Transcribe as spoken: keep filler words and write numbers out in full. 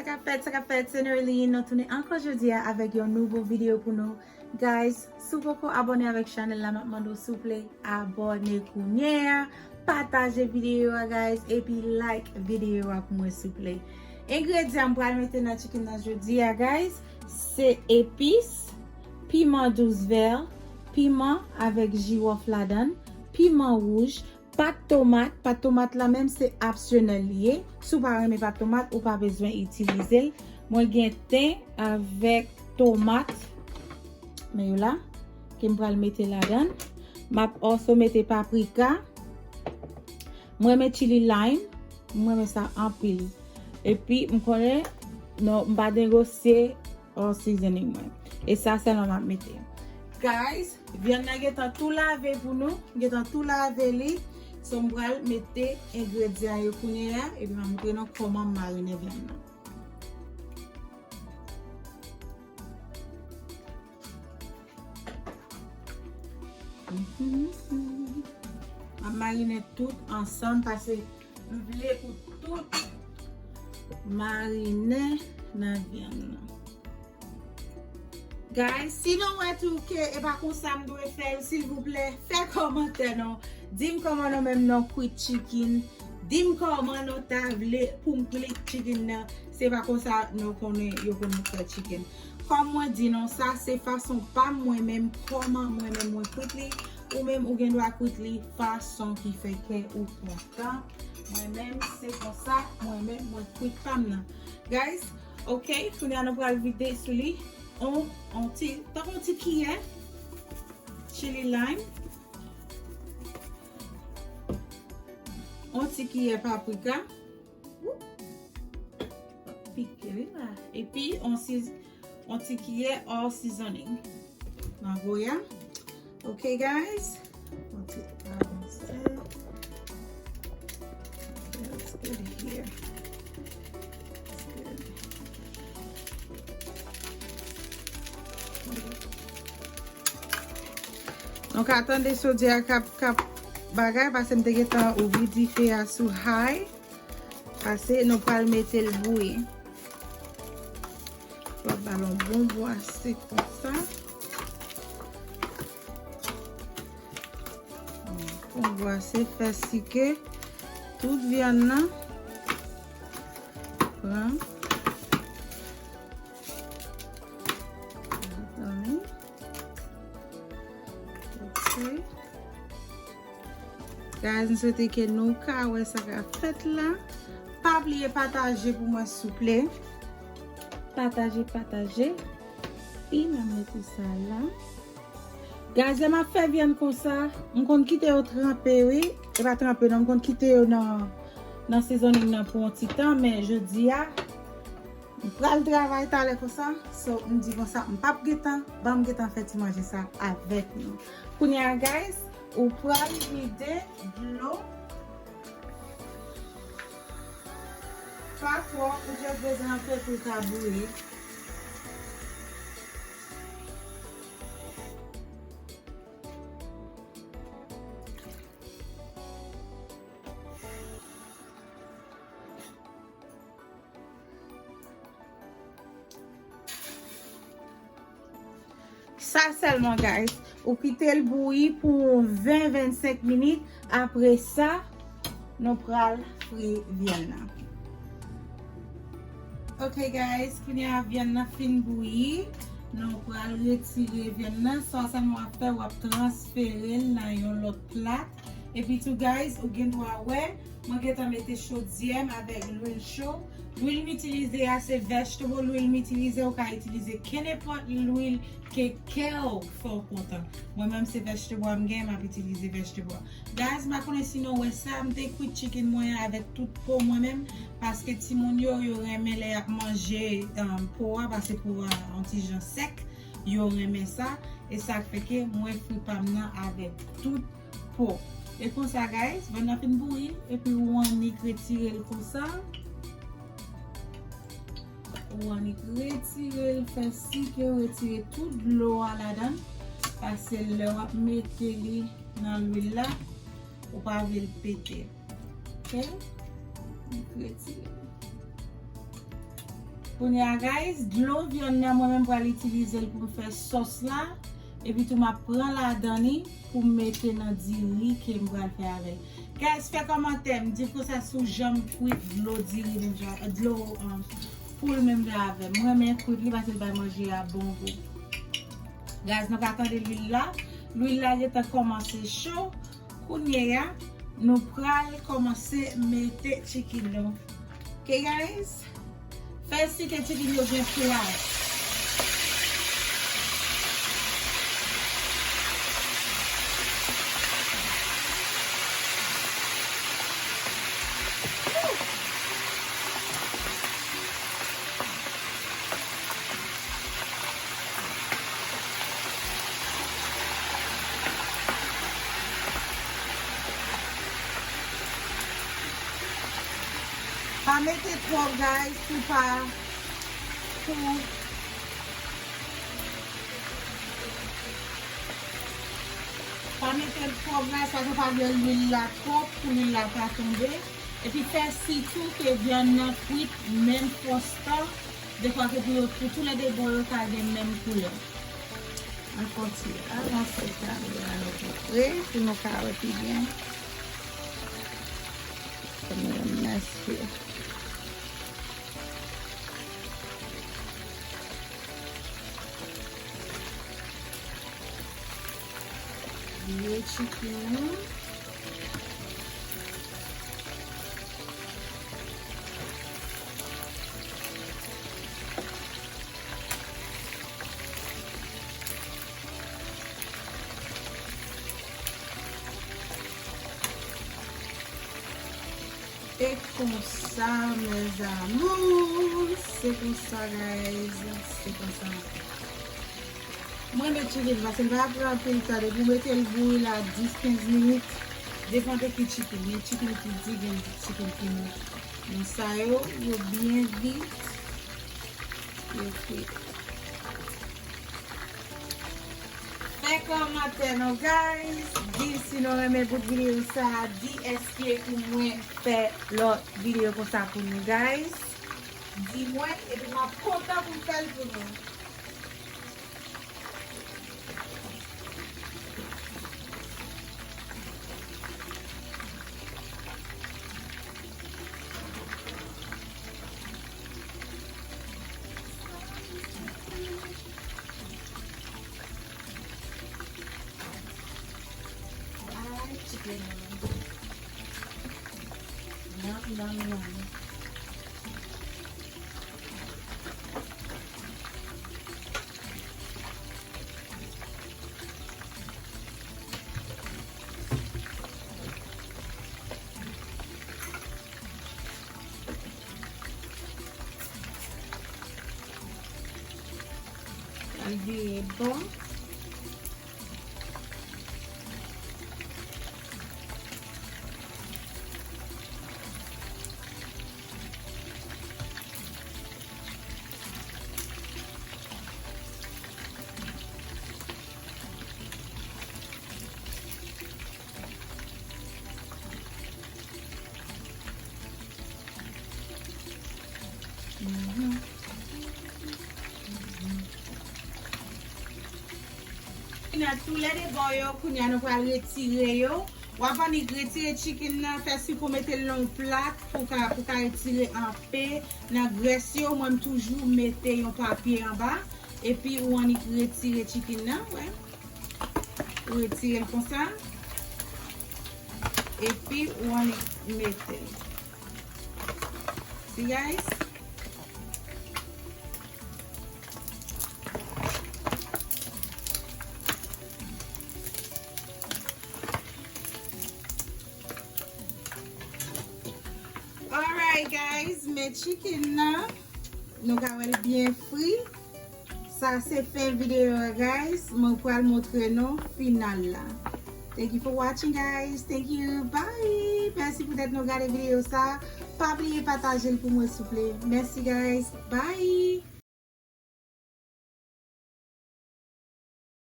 Sa k ap fèt, sa k ap fèt, se Nerline. Nou tounen ankò jodi a avèk yon nouvo videyo pou nou. Guys, si w poko abòne avèk chanèl la, m ap mande w souple abòne kounye a, pataje videyo a, guys, epi like videyo a pou mwen souple. Engredyan m pral mete nan chicken nan jodi a, guys, se epis, piman dous vè, piman avèk jiwòf ladan l, piman wouj, pat tomat, pat tomat la menm se opsyonèl li ye. Si w pa renmen pat tomat, ou pa bezwen itilize l. Mwen gen ten avèk tomat. Men yo la, ke m pral mete ladan. M ap also mete paprika. Mwen renmen chili lime. Mwen renmen sa anpil. Epi, m konnen, non, m pa negosye all seasoning mwen. E sa sèlman m ap mete. Guys, vyann nan gentan tou lave pou nou. Gentan tou lave li. So, m pral mete engredyan yo kounye a. Epi, m ap montre nou kòman m marine vyann nan. Mhm. M ap marine tout ansanm paske m vle pou tout marine nan vyann nan. Guys, si nou wè tou ke e pa konsa m dwe fè l, silvouplè, fè kòmantè non. Di m kòman nou menm nou kwit chicken. Di m kòman nou ta vle pou m kwit chicken nan. Se pa konsa nou konnen yo konn fè chicken. Kòm mwen di nou sa, se fason pa m mwen menm, kòman mwen menm mwen kwit li. Ou menm ou gen dwa kwit li fason ki fè kè ou kontan. Mwen menm se konsa mwen menm mwen kwit pa m nan. Guys, ok, kounye a nou pral vide sou li on, on ti, tankou on ti kiyè chili lime, on ti kiyè paprika. Woup. Pike wi la. Epi on siz, on ti kiyè all seasoning. Nan voye a. Ok, guys. On ti avanse. Let's get it here. Let's get it. Nou ka tande chodiè a k ap, k ap bagay, paske m te gentan ouvri dife a sou high. Paske nou pral mete l bouyi. W ap ba l yon bon bwase konsa. Bon bwase, fè si ke tout vyann nan pran. Tande. Ok. Guys, m swete ke nou ka wè sa k ap fèt la. Pa bliye pataje pou mwen, souple. Pataje, pataje. Epi, m a mete sa la. Guys, lè m ap fè vyann konsa, m konn kite yo tranpe, wi. E pa tranpe, non, m konn kite yo nan, nan seasoning nan pou yon ti tan, men jodi a, m pral travay talè konsa, so m di konsa, m p ap gentan, ban m gentan fè ti manje sa avèk nou. Kounye a, guys, ou pral vide dlo. Pa twò, ou jis bezwen antre pou l ka bouyi. Sa sèlman, guys. Ou kite l bouyi pou ven, vennsenk minit. Apre sa, nou pral fri vyann nan. Ok, guys, kounye a vyann nan fin bouyi. Nou pral retire vyann nan. Sa w sèlman ap fè, w ap transfere l nan yon lòt plat. Epi tou, guys, ou gen dwa wè, mwen gentan mete chodyè m avèk lwil cho. Lwil m itilize a se vegetable lwil m itilize, ou ka itilize kenenpòt lwil ke kè w fè w kontan. Mwen menm se vegetable m gen, m ap itilize vegetable. Guys, m pa konnen si nou wè sa, m te kwit chicken mwen an avèk tout po mwen menm, paske timoun yo, yo renmen lè y ap manje, um, po a, paske po a yon ti jan sèk, yo renmen sa, e sa k fè ke mwen fri pa m nan avèk tout po. E konsa, guys, vyann nan fin bouyi, epi ou annik retire l konsa. Ou annik retire l, fè si ke w retire tout dlo a ladan l, paske lè w ap mete li nan lwil la, ou pa vle l pete. Ok? Annik retire l. Kounye a, guys, dlo vyann nan, mwen menm pral itilize l pou m fè sòs la. Epi tou, m ap pran ladan li pou m mete nan diri ke m pral fè avè l. Guys, fè kòmantè m, di m konsa si w janm kwit dlo diri menm jan, dlo, um, poul menm jan avè m. Mwen renmen kwit li paske l bay manje a bon gou. Guys, nou ka tande lwil la. Lwil la gentan kòmanse cho. Kounye a, nou pral kòmanse mete chicken nou. Ok, guys? Fè si ke chicken yo gen plas. Pa mete twòp, guys, pou pa pou pa mete l twòp, guys, paske w pa vle lwil la twòp pou lwil la pa tonbe. Epi fè si tou ke vyann nan kwit menm fòs tan. Dekwa ke pou yo, pou toulède bò yo ka gen menm koulè. Ankò ti avanse kamera nou pi pre pou nou ka wè pi byen. Fè nou yon mès pi. Vye chicken nou. E konsa, mes amours, se konsa, guys, se konsa. Mwen met chicken paske l pa pran anpil tan, depi w mete l bouyi la dis kenz minit, depann de ki chicken, gen chicken ki di, gen chicken ki mou. Men sa yo, yo byen vit, yo fri. Fè kòmantè nou, guys. Di si nou renmen bout videyo sa a. Di èske pou mwen fè lòt videyo konsa pou nou, guys. Di mwen, epi m ap kontan pou m fè l pou nou. Ay, chicken. Nam, nam, nam. Al vire bò. Mhm. Nan toulède bò yo, kounye a nou pral retire yo. W ap annik retire chicken nan, fè si pou mete l nan yon plat pou ka, pou ka retire anpe nan grès yo. Mwen, m toujou mete yon papye anba, epi ou annik retire chicken nan, wè. Ou retire l konsa. Epi ou annik mete l. See, guys? Alright, guys, men chicken nan, nou ka wè l byen fri. Sa se fen videyo a, guys. Mwen pral montre nou final la. Thank you for watching, guys. Thank you. Bye. Mèsi poutèt nou gade videyo sa. Pa bliye pataje l pou mwen, souple. Mèsi, guys. Bye.